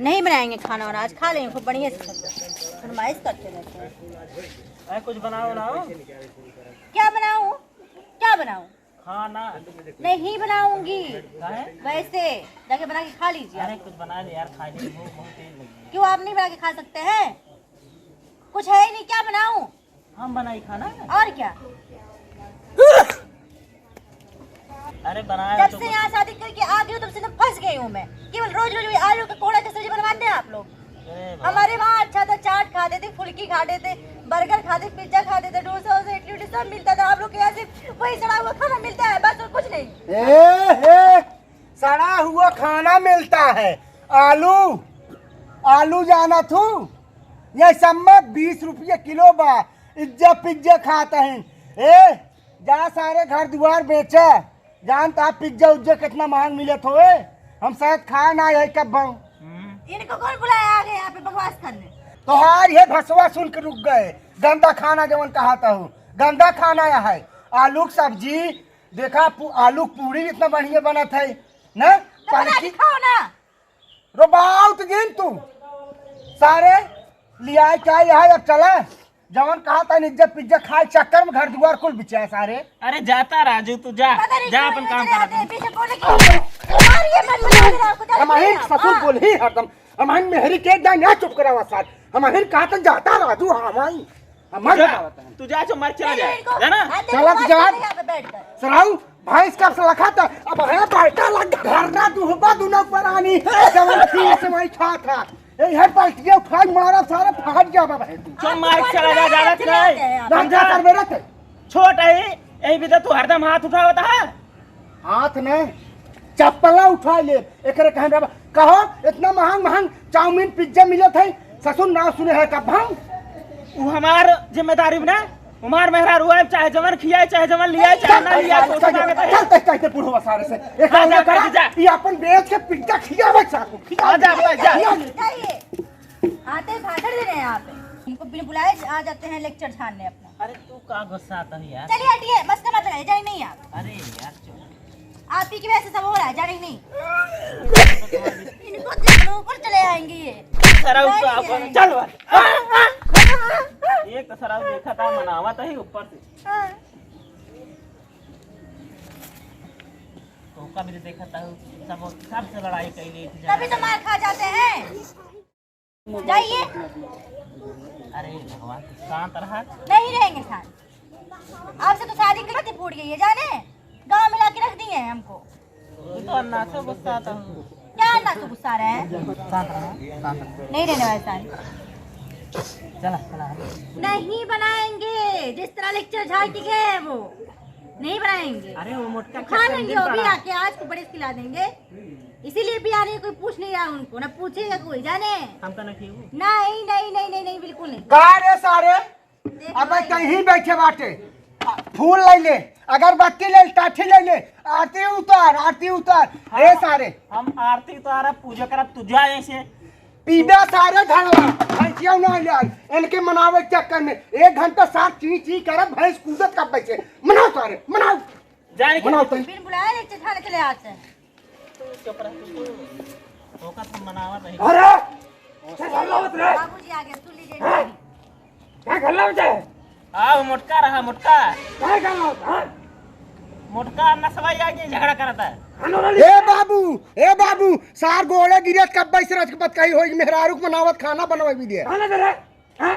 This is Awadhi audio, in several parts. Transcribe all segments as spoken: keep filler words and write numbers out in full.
नहीं बनाएंगे खाना वाना, आज खा लेंगे खूब बढ़िया से सब। फरमाइश करते रहते हैं। अरे कुछ बनाओ, बनाओ। क्या बनाऊं? क्या बनाऊं? खाना। नहीं बनाऊंगी। काहे? वैसे जाके बना के खा लीजिए। अरे कुछ बना ले यार, खा ले, भूख बहुत तेज लगी है। क्यों, आप नहीं बना के खा सकते हैं? कुछ है ही नहीं, क्या बनाऊं? हम बनाई खाना? और क्या? अरे बनाए जब तो से यहाँ शादी करके आ गई हूँ, तब से तो फंस गई हूँ मैं। केवल रोज रोज वही आलू का कोहड़ा की सब्जी बनवाते हैं आप लोग। अरे बाप। हमारे वहाँ अच्छा था, चाट खाते थे, फुल्की खाते थे, बर्गर खाते, पिज्जा खाते थे, डोसा वोसा, इडली उडली सब मिलता था। आप लोग के यहाँ सिर्फ वही सड़ा हुआ खाना मिलता है, बस और कुछ नहीं। ए, ए, सड़ा हुआ खाना मिलता है। आलू, आलू जाना तू, ये सब में बीस रुपये किलो बा। इज्जा पिज्जा खात हैं। ए, जा सारे घर दुआर बेचा। जानत ह पिज्जा उज्जा कितना महंग मिलत होए। हम शायद खाए ना यही कब भाव। इनको कौन बुलाया आ गए यहाँ पे बकवास करने? तोहार ये भसवा सुन के रुक गए। गंदा खाना जवन कहा था हो, गंदा खाना यह है। आलू की सब्जी, देखा पू-, आलू की पूरी इतना बढ़िया बनत है ना। तो बना के खाओ ना। रोबाउत जिन तू। सारे लियाए क्या यह अब चला। जवन कहा था इज्जत पिज्जत खाए चक्कर में घर दुआर कुल बिचा सारे। अरे जाता राजू, तू जा, पता नहीं जा क्यों अपन ये काम चले कर। आते हैं, पीछे बोले कि और ये मत बोलो, मेरा कुछ हम अहिन नहीं। ससुर हाँ। बोल ही हरदम। हम अहिन मेहरी के जान ना चुप करावा साथ। हम अहिन कहा था जाता राजू, हाँ भाई। हम मर जा, जावत हैं। तू जा, जो मर चला नहीं, जा। इनको जाना? हाथ दे, चला तो मार जा। चले यहाँ पे बैठ कर। सराऊ, भैंस कब से लखा था? अब है बैठा लग धरना दुहबा दुनो परानी। जवन खीर से वही खा था। ए, है बैठ गया, उठाई मारा सारा फाट गया बाबा है तू। चल मार चला जा, जाना नहीं। हम जा कर मेरे थे। छोट है, यही भी तो तू हरदम हाथ उठावत है। हाथ में चप्पला उठा ले, एकरे कहन बाबा, कहो इतना महंग महंग चाउमीन पिज्जा मिलत है, ससुर नाव सुने है कब हम? वो हमार जिम्मेदारी में ना, हमार मेहरारू है, चाहे जवन खियाए, चाहे जवन लियाए, चाहे ना लियाए, चल, तो चल, उसका चल, कहते हैं। चल, तक कहते बुढ़वा सारे से। एक आ जा, काम करा, जा। ये अपन बेच के पिज्जा खियावे साको, खिया आ जा, ले, आ जा। खिया ले। जाइए। आते भाषण दे रहे हैं आप। इनको बिन बुलाए आ जाते हैं लेक्चर झाड़ने अपना। अरे तू का गुस्सा आता है यार? चलिए हटिए, मस्का मत लगाइए, जाइए नहीं आप। अरे यार चल। आप ही की वजह से सब हो रहा है, जाने नहीं। इनको देख लो, ऊपर चले आएंगे ये। सराऊ तो आप चल बस। एक तो सराऊ देखा था मनावा तो ही ऊपर से। तो का भी देखा था सब, सबसे लड़ाई कैली थी। तभी तो मार खा जाते हैं। जाइए। अरे भगवान, तू शांत रहा। नहीं रहेंगे शांत। आपसे तो शादी करके फूट गई है, जाने? गांव मिला के रख दिए हैं हमको। तू तो अन्ना से गुस्सा आता हूँ। क्या अन्ना से गुस्सा रहे हैं? शांत रहा, शांत रहा। नहीं रहने वाले शांत। चला, चला। नहीं बनाएंगे, जिस तरह लेक्चर झाड़ के गए हैं वो। नहीं बनाएंगे। अरे वो मोटका खा लेंगे वो भी आके, आज को बड़े खिला देंगे। इसीलिए भी आने कोई पूछ नहीं रहा उनको, ना पूछेगा कोई, जाने? हम तो ना खिएबू। नहीं, नहीं, नहीं, नहीं, नहीं, बिल्कुल नहीं। का रे सारे? देख अबे भाई। कहीं बैठे बाटे। आ, फूल ले ले, अगरबत्ती ले ले, टाठी ले ले, आरती उतार, आरती उतार। ए सारे। हम आरती उतारब, पूजा करब, तू जा ऐसे। पीबे सारे ढलवा, भैंसिया ना ले आई। इनके मनावे के चक्कर में एक घंटा साथ ची ची करब, भैंस कूदत कब बैठे। मनाओ सारे, मनाओ। जाने के मनाओ तई। बिन बुलाए लेक्चर झाड़ के ले आते हैं। तू चुप रह, तू, तू। ओका तो मनावत रही। अरे! क्या कर रहा है? बाबूजी आ गए, सुन लीजिए। हाँ? क्या कर रहा है? आओ, मोटका रहा, मोटका। क्या कर रहा है? हाँ? मोटका नसवाई आके झगड़ा करता है। ए बाबू, ए बाबू, सार गोड़े गिरत कब्बे से रच बत कही होई, मेहरारू के मनावत खाना बनवाई भी दे। खाना दे रहा है? हाँ?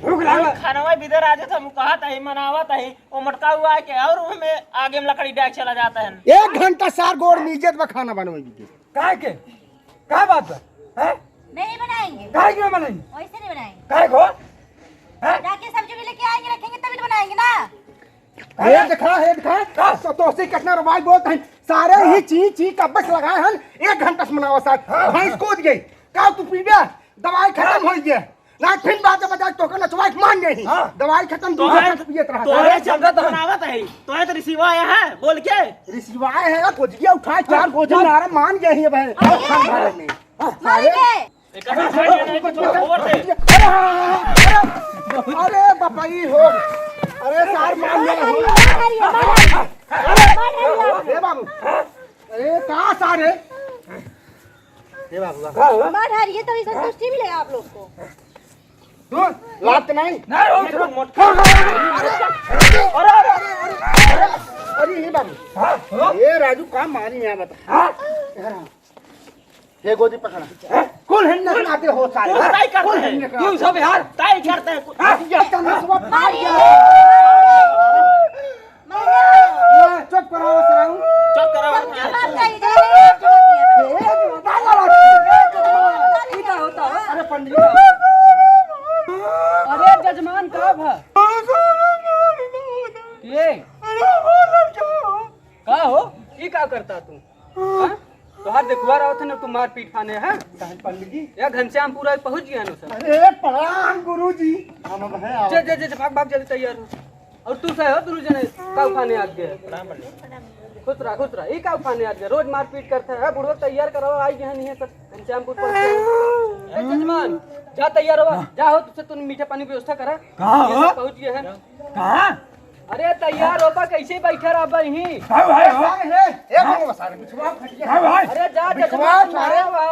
भूख लागल। खानवा बिदर आ जात, हम कहत हई, मनावत हई, वो मोटका हुआ है के और हमें आगे में लकड़ी डाल चला जाता है। एक घंटा सार गोड़ में इज्जत बा खाना बनवे की। काहे के? का बात बा? हैं? नहीं बनाएंगे। काहे के नहीं बनाएंगे? वैसे नहीं बनाएंगे। काहे को? हैं? जाके सब्जी भी लेके आएंगे, रखेंगे तभी तो बनाएंगे ना। अरे देखा, हे देखा, का? तो, तो से कितना रवाज बोलत हैं। सारे हाँ। ही ची, ची का बस लगाए हैं, एक घंटा से मनावा सार। हाँ, भैंस हाँ। कूद गई। का तू पीबे? दवाई खत्म हाँ। हो गई। ना फिर बात बता, तोके नचवाई मान नहीं। हाँ। दवाई खत्म, दूध तोहे, खत्म पियत रहा। तोहे अरे, जब बनावत है, तोहे तो रिसीवा आया है, बोल के। रिसीवा आया है, गोजिया उठाए, चार गोजी मारा, मान गए हैं भाई। अरे, खान भरे में। हाँ, मारेंगे। अरे, एक ऐसा उठाइए ना, तो और दे। अरे, अरे, अरे, बापा, ई हो। अरे, सार मान गए हो। अरे, ए बाबू। अरे, का सार है? ए बाबू, का हो? मार डालिए, तभी संतुष्टि मिलेगा आप लोग को। तू लात नहीं? नहीं, हो, ये तो मोट-, अरे, अरे, अरे, अरे, अरे, ये बाबू। हाँ, हाँ। ये राजू का मारी यहाँ बता। हाँ। इधर आ। ये गोदी पकड़ा। हाँ? कौन है नखनाते हो सारे? तू ताई करते कौन है हैं। नखनाते? तू सब यार ताई करते हैं। हाँ? ये तमसवा फाड़ गया। मारिए। ये चुप कराओ सराऊ। चुप कराओ। चुप कर जाइए। ए, दादा लड़की। ई का होता है? अरे पंडित। अरे जजमान का भा? ये? का हो? ई का करता तू? हाँ? तोहार देखुआ रहत है ना, तू मारपीट फाने है। काहे पंडित जी? या घनश्यामपुर आइ पहुँच गया ना सर। अरे प्रणाम गुरु जी। हम अब हैं, आओ। जे, जे, जे, जे, भाग, भाग, जल्दी तैयार हो। और तू सही हो, दोनों जने का उठाने आ गए? प्रणाम पंडित। खुश रहा, खुश रहा। ई का उठाने आ गए? रोज मारपीट करता है, बुढ़वा तैयार कराओ, आई गए नहीं है सब। घनश्यामपुर पहुँच गए। ए, जजमान, जा तैयार हो, जा हो, तुझसे तुम मीठे पानी की व्यवस्था करा। कहाँ ये हो? सब पहुँच गए हैं। कहाँ? अरे तैयार होबा, कैसे बैठा रहबा यहीं? का भाई हो? सारे हे, ए, कौन सारे? बिछवा फट गया। का भाई? अरे जा, बिछवा जजमान सारे। सुनावा।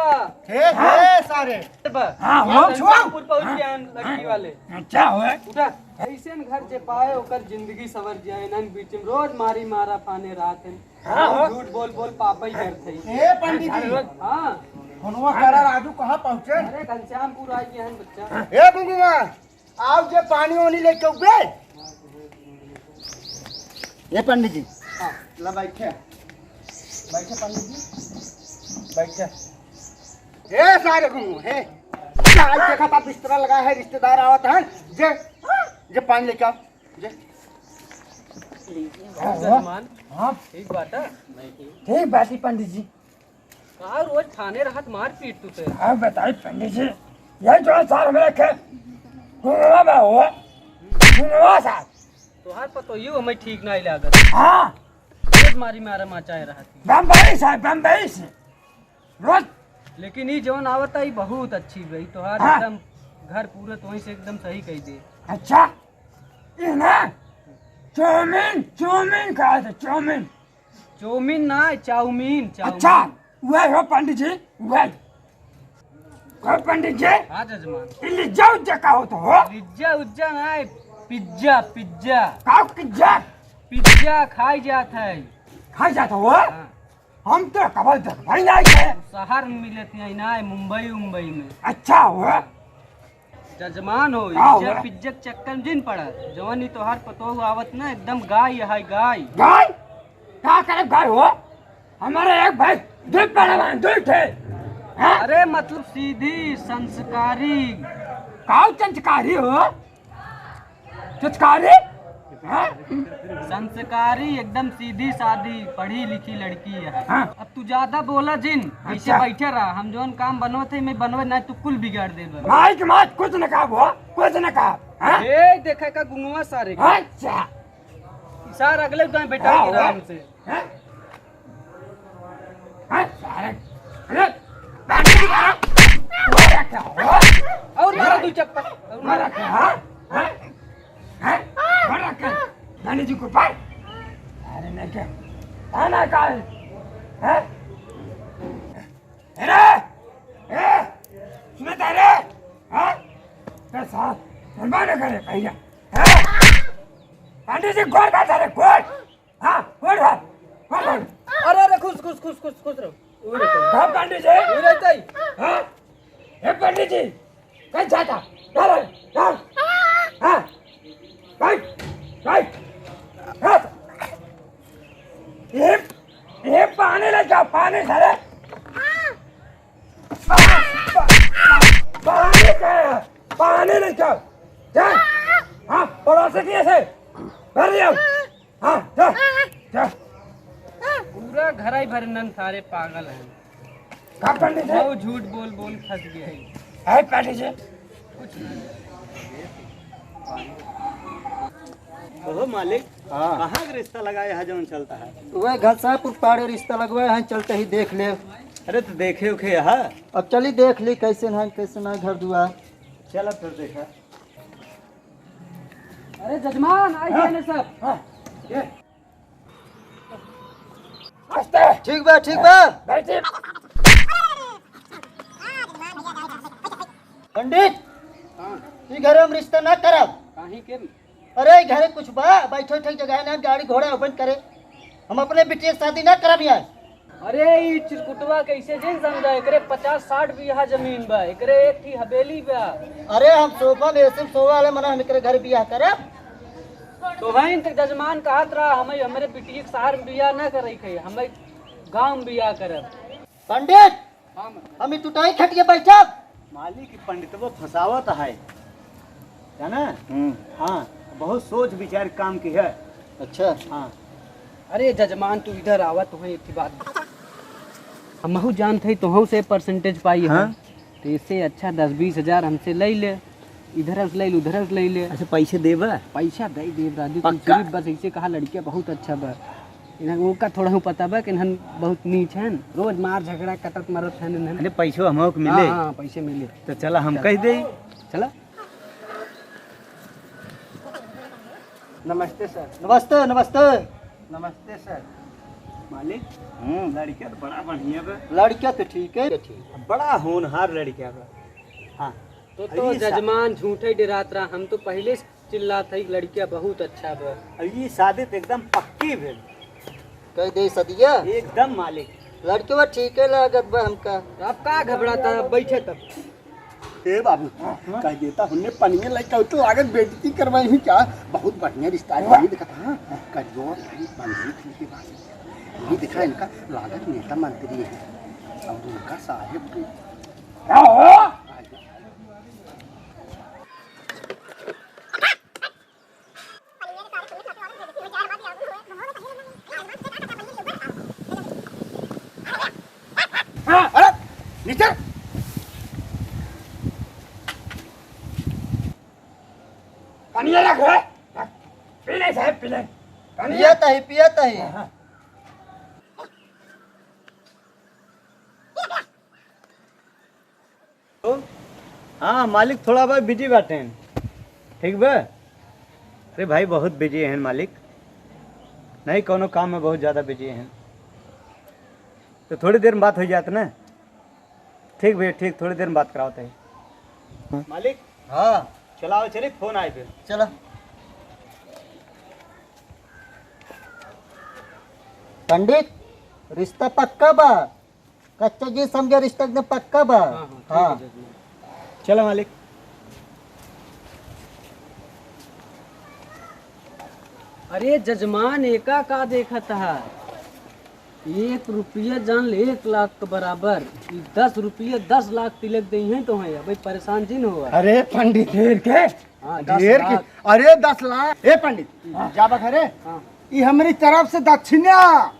हे, हे, सारे। बा। हाँ, हो। घनश्यामपुर पहुँच गए हैं लड़की वाले। अच्छा हो। उठा। ऐसन घर जे पाए, ओकर जिंदगी सवर जाए। नन बीच में रोज मारी मारा फाने रात है। हाँ, हो। झूठ बोल बोल पापा ही करते हैं। ए, पंडित जी। हाँ। फोनवा करा, राजू कहाँ पहुँचे? अरे घनश्यामपुर आ गए हैं बच्चा। ए, गुंगुआ। आओ जे पानी वानी लेके उबे। ए पंडित जी। हाँ। ला बैठे। बैठे पंडित जी। बैठे। ए सारे घूमो, हे। क्या देखा था बिस्तरा लगा है, रिश्तेदार आवत है। जे, जे पानी लेके आओ। जे। हाँ, जजमान, हाँ। ठीक बात है। ठीक बात है पंडित जी। का रोज थाने रहत मारपीट तू ते? अब बताई पंडित जी, ये जो सार में रखे, गुंगवा बा हो, गुंगवा सार। तोहार पतोहियो हमें ठीक नहीं लागत। हाँ। रोज मारी मारा मचाए रहत। बम्बई से, बम्बई से। रोज। लेकिन ई जौन आवत है, ई बहुत अच्छी भाई। तोहार हाँ। एकदम घर पूरे तोही से एकदम सही कह दे। अच्छा। ई ना, चाउमीन, चाउमीन कहा था, चाउमीन। चाउमीन ना, चाउमीन, चाउमीन। अच्छा, वह हो पंडित जी, वह। हो पंडित जी? हाँ जजमान। ई लिज्जा उज्जा का होता हो? लिज्जा उज्जा ना है, पिज्जा, पिज्जा। का पिज्जा? पिज्जा खाई जात है। खाई जात हो? हाँ। हम तो कबल देख भाई नहीं है। शहर में मिलत है ना, मुंबई उम्बई में। अच्छा हो। जजमान हो, का हो? इज्जत पिज्जत चक्कर में जिन पड़ा। जवन ई तोहार पतोह आवत ना, एकदम गाय है, गाय। गाय? का करे गाय हो? हमारे एक भाई दुई पहलवान, दुई ठे। हाँ? अरे मतलब सीधी संस्कारी। का संस्कारी हो? संस्कारी? हाँ? संस्कारी, एकदम सीधी सादी, पढ़ी लिखी लड़की है। हाँ। अब तू ज्यादा बोला जिन, पीछे अच्छा। बैठे रहा। हम जौन काम बनवत है, मैं बनवे ना, तू कुल बिगाड़ देबे। माई के मात कुछ न कहा वो, कुछ न कहा। हाँ? ए, देखे का गुंगवा सारे का। अच्छा। सार अगले गाँव बैठा हाँ, के आराम हाँ। से। हाँ? हाँ, सारे, अरे, और मारा दो चप्पल, और मारा। मारा क्या, हाँ? हाँ? हैं? बड़ा के गांधी जी को पार। अरे नहीं क्या? आना का है? हैं? अरे! ए! सुनता रे? हाँ? कैसा? मनमाना करे भैया। हैं? गांधी जी गोर का था रे, गोर। हाँ, गोर था। गोर था। अरे, अरे, खुश, खुश, खुश, खुश, खुश रहो। उरे तो। हाँ, पंडित जी। उरे तो ही। हाँ? हे पंडित जी, कहीं जाता? डाल, डाल। हाँ? कहीं, कहीं। हाँ? ये, ये पानी लेके आओ, पानी सारे। पा-, पा-, पानी का है? पानी लेके आओ। जा। हाँ, पड़ोसी की ऐसे भर लिया। हाँ, जा, जा। पूरा घर ही भर नन सारे पागल हैं। का पंडित जी? बहुत झूठ बोल बोल फंस गया है। है पंडित जी? कुछ नहीं। ओहो मालिक, हाँ। कहाँ के रिश्ता लगाए है जौन चलता है? वह घनश्यामपुर पाड़े रिश्ता लगवाए हैं, चलते ही देख ले। अरे तो देखे उखे यहाँ। अब चली देख ली कैसे है, कैसे ना घर दुआर। चला फिर देखा। अरे जजमान, आई हाँ। गए ना सब। हाँ, ये। ठीक बा, ठीक बा। बैठी। पंडित, हाँ। ई घरे हम रिश्ता ना करब। काहे के? अरे, ई घरे कुछ बा, बैठे उठे के जगह ना, गाड़ी घोड़ा ओपन करे। हम अपने बिटिया के शादी ना करब यार। अरे, ई चिरकुटवा कैसे जिन समझा? एकरे पचास साठ बीघा जमीन बा, एकरे एक ठी हवेली बा। अरे, हम सोफा में एसी में सोवे वाले मना, हम एकरे घर बियाह करब। तोहइन त जजमान कहत रहा, हमें, हमरे बिटिया के शहर में बियाह ना करे के, हमें गाँव में बियाह करब। पंडित, हाँ, मालिक। हम ई टुटाई खटिया बैठब। मालिक, ई पंडितवा फंसावत है, जाना? हम्म। हाँ, बहुत सोच विचार काम की है। अच्छा। हाँ। अरे जजमान, तू इधर आवा, तुम्हें एक ठे बात बता। हमहू जानत है, तोहू से परसेंटेज पाई है। हाँ। तो इससे अच्छा दस बीस हजार हमसे ले ले, इधर से ले ले, उधर से ले ले। अच्छा, पैसे देबा? पैसा दे देब राजू, तू पक्का? सिर्फ बस ऐसे कहा, लड़किया बहुत अच्छा बा। इन्हन उनका थोड़ा हूँ पता बा कि इन्हन बहुत नीच हन, रोज मार झगड़ा कटत मरत हन इन्हन। अरे पैसो हमहू के मिले। हाँ, हाँ, पैसे मिले। तो चला हम चल। कह दे। चला। नमस्ते सर। नमस्ते, नमस्ते। नमस्ते सर। मालिक, हम्म। लड़किया तो बड़ा बढ़िया बा। लड़किया तो ठीक है, ठीक है। बड़ा होनहार लड़किया बा। हाँ। तो, तो अरे सा- जजमान झूठे डेरात रहा, हम तो पहले से चिल्लात है, लड़किया बहुत अच्छा बा। अब ई शादी तो एकदम पक्की भेल। कह दे सदिया। एकदम मालिक। लड़कवा ठीके लागत बा हमका। तो अब का घबराता है, बैठे तब। ए बाबू, कह देता हमने पनिया लइका तो लागत बेइज्जती करवाई ही क्या? बहुत बढ़िया रिश्ता है, ये देखा था, हाँ? करियो भाई, पंडित जी के पास। ये देखा इनका लागत नेता मंत्री है। और उनका साहेब के अरे, नीचे। पानी रख रे। पी ले साहब, पी ले। पानी पियत है, पियत है। हाँ, हाँ। हाँ, मालिक थोड़ा बा बिजी बाटेन। ठीक बा? अरे भाई, बहुत बिजी हैं मालिक, नहीं कौनो काम में बहुत ज्यादा बिजी हैं, तो थोड़ी देर में बात हो जात ना। ठीक भैया, ठीक, थोड़ी देर में बात करावत है। मालिक। हाँ। चलाओ, चली, फोन आए पे। चला। पंडित, रिश्ता पक्का बा? कच्चा जी समझा, रिश्ता एकदम पक्का बा। हाँ, हाँ, ठीक है, हाँ। जजमान। चलो मालिक। अरे जजमान, एका का देखत है? एक रुपया जान ले, एक लाख के बराबर। ई दस रुपया दस लाख तिलक देइहैं तोहैं, अबे परेशान जिन होवा। अरे पंडित, ढेर के? हाँ, दस लाख। अरे दस लाख। ए पंडित, हाँ। जाबा घरे। हाँ। ई हमरी तरफ से दक्षिणा।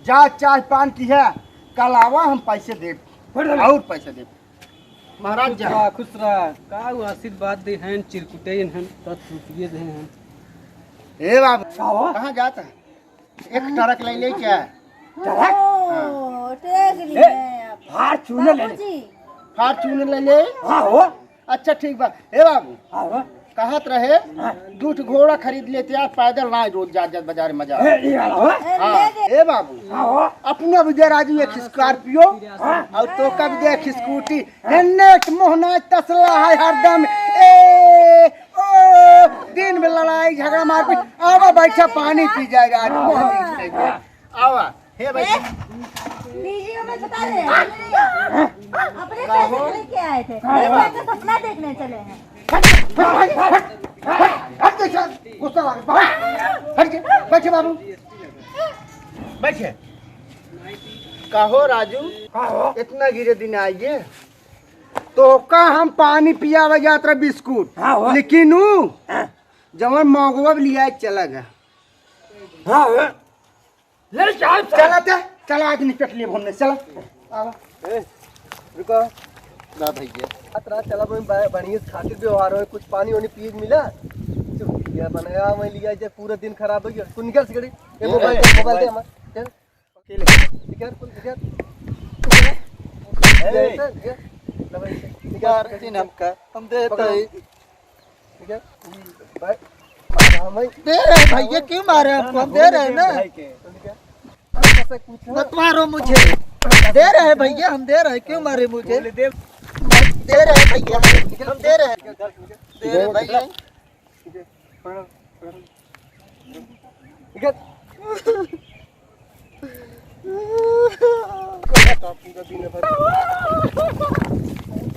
जा चाय पान किहा, कल आवा, हम पैसे देब, और पैसे देब। महाराज खुश जा। रहा, खुश रहा। का वो आशीर्वाद देहैं, चिरकुटे हैं, दस रुपये देहैं। ए बाबू, का हो? कहाँ जात है? एक ट्रक ले ले क्या? ट्रक? हाँ। ओ, ट्रक ले ए, ले आप। Fortuner ले ले। बाबूजी। Fortuner ले ले। हाँ हो। अच्छा ठीक बा। ए बाबू, हाँ हो। कहत रहे, हाँ। दू ठो घोड़ा खरीद लेते यार, पैदल ना रोज जात जात बाजार में जा। ए, ई वाला हो। हाँ। ले दे। ए बाबू, हाँ हो। अपना भी दे राजू एक Scorpio, हाँ। और तोका भी दे एक scooty। हेलमेट मोहना तसला है हरदम। ए, ओ, दिन में लड़ाई झगड़ा मारपीट। आवा बैठा पानी पी जाएगा आज। आवा। हे भाई। ए, लीजिए, मैं बता रहे हैं। अपने पैसे लेके आए थे। ए, मैं तो सपना देखने चले हैं। हट, हट, हट, हट, हट, हट, गुस्सा आ गया। हट के, बैठे बाबू। बैठे। कहो राजू, कहो। इतना गिरे दिन आइए, तोका हम पानी पियावे जात रहे बिस्कुट। हाँ, हो। लेकिन ऊ, हाँ। जवन मौगवा लिया चला गया। हाँ, हो। ले जाओ, चला ते, चला, आज निपट लिए हमने, चला। आवा। ए, रुको। ना भैया। अतरा चला, मैं ब-, बढ़िया से खातिर व्यवहार हो, कुछ पानी वानी पिए के मिला। चुप, ये बनाया, मैं लिया जे पूरा दिन खराब हो गया। तू निकल सिगड़ी। ये ए, mobile ए, दे, mobile दे mobile। हमार। चल। अकेले। निकल, कुल निकल। ए। निकल, निकल। निकल, निकल। यार, इन हमका, हम देते पकड़ो। ही। ठीक है? भाई, हम दे रहे हैं भैया, क्यों मारे आपको? हम दे रहे हैं ना। भाई के। मत मारो मुझे। दे रहे हैं भैया, हम दे रहे हैं, क्यों मारे मुझे? बोले दे। दे रहे हैं भैया, हम दे रहे हैं। दे रहे हैं भैया।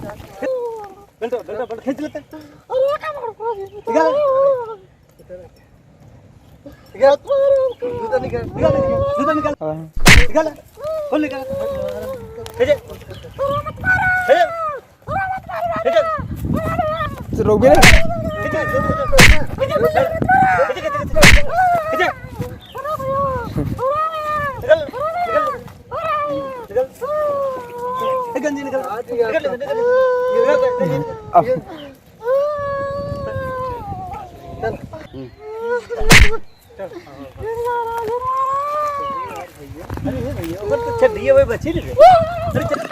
बेल्ट, बेल्ट, बेल्ट खींच लेते हैं। निकाल। निकाल। जूता निकाल। निकाल, निकाल। जूता निकाल। हाँ। निकाल। खोल निकाल। खींचे। खींचे। खींचे। तो रोक भी नहीं। खींचे। खींचे, खींचे, खींचे। खींचे। निकाल, निकाल। निकाल। निकाल, निकाल। निकाल, निकाल। अब। अरे, ये भैया, ओकर तो चड्डी है, वही बची नहीं। अरे, चल।